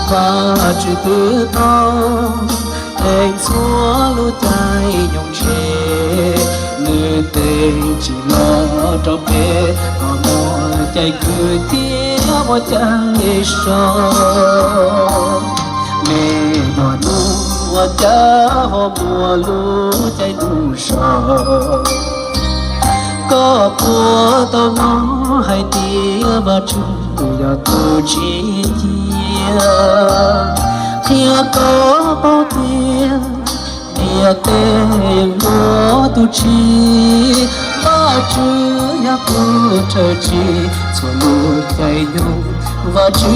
Vaj tswv twb tau teev txhua lub caij nyoog tsev, nws teem tsim los rau peb ho muaj caij kwv thiab muaj caij so. Me nyuam hnub ua cas ho muaj lub caij ntuj so. Koj puas tau hnov hais tias Vajtswv yog tus tsim cia, qhia koj paub tias ntiaj teb yeej muaj tus tsim, Vajtswv yog tus thawj tsim txhua lub caij nyoog, Vajtswv tsim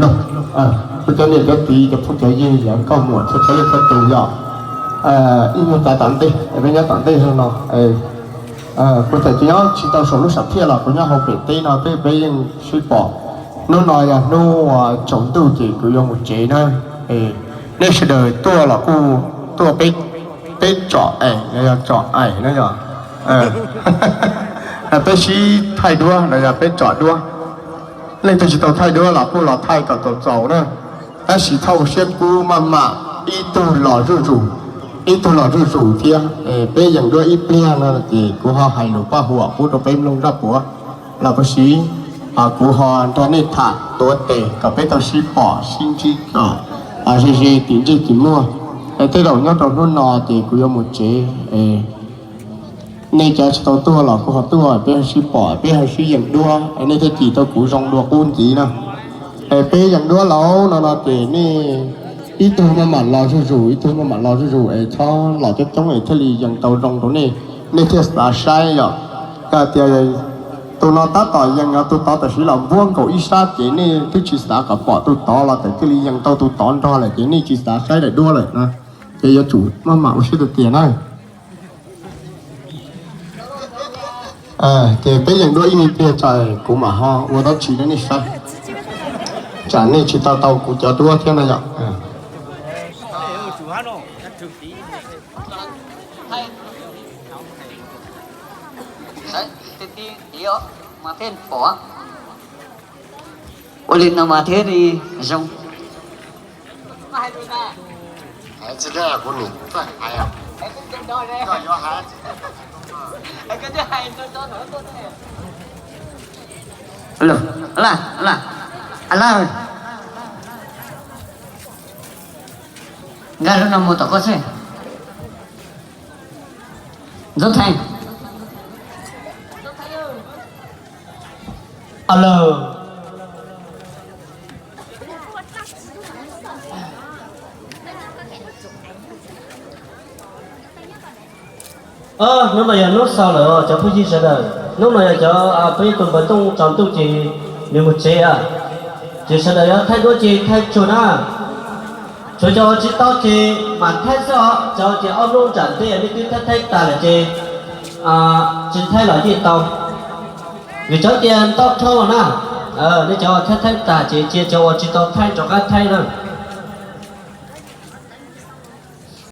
los. Kuv cov niam cov txiv cov phooj cov ywg yog nkauj muam txhua txhua leej txhua tus yog ib nyuag cav tom ntej, peb nyob tom ntej no. Kuv txawm tsis nyob tsis tau saum lub sam phiaj los kuv nyob hauv pem teb no peb peb yeej sib pom. Hnub no yog hnub tsaus ntuj ces kuv yuav mus tsev na. Nej sawv daws tuaj los kuj tuaj peb tsom aim los yog tsom aim na yog peb sib thaij duab los yog peb tsom duab. Leej twg tsis tau thaij duab los kuj los thaij kom txaus txaus na. Tab sis txhob ua siab kub, maj mam ib tug los zuj zus, ib tug los zuj zus thiab. Peb yeem duab ib pliag no ces kuv ho hais lus paj huam pub rau peb mloog zaj puav los puav siv, kuv ho nrog nej tham tuav tes kom peb tau sib pom sib ntsib kom ze ze tim ntsej tim muag. Es tej zaum nyob rau hnub no ces kuv yuav mus tsev. Nej cov tsis tau tuaj los kuv ho tuaj, peb ho sib pom peb ho sib yeem duab, nej thiaj cim tau kuv zoo dua qub ntxiv na. Es peb yeem duab laus no no ces nej ib tug maj mam los zuj zus, ib tug maj mam los zuj zus es txhob los coob coob es thiaj li yeem tau zoo rau nej, nej thiaj xav saib yom. Yog tias tus no tab tom yeem, tus tod tam sim los npuab nkaus ib sab ces nej twb tsis xav kom pom tus tod los txawm thiaj li yeem tau tus tod nrog lawm ces nej tsis xav saib daim duab lawm na. Ces yuav tsum maj mam ua siab tiag tiag na. Ces peb yeem duab ib me pliag tso kuv mam ho ua dab tsi rau nej saib, tsam nej tsis tau tau kuv cov duab thiab na yom. Ua li no mas thiaj li zoo. Nkag lub no mus tom koj seb. Ntxoov Theej. Alo. Hnub no yog hnub xaus lawm cov phooj ywg sawv daws. Hnub no yog cov peb tus npawg Tooj tsaus ntuj ces nws mus tsev. Ces sawv daws yog thaij duab ces thaij tsuag na. Tshuav cov uas tsis tau ces mam thaij xwb os. Cov ces ob hnub nram ntej nej twb thaij thaij tas lawm ces tsis thaij los yeej tau. Vim cov tias ntau dhau na, nej cov thaij thaij tas ces cia cov uas tsis tau thaij rov qab thaij na.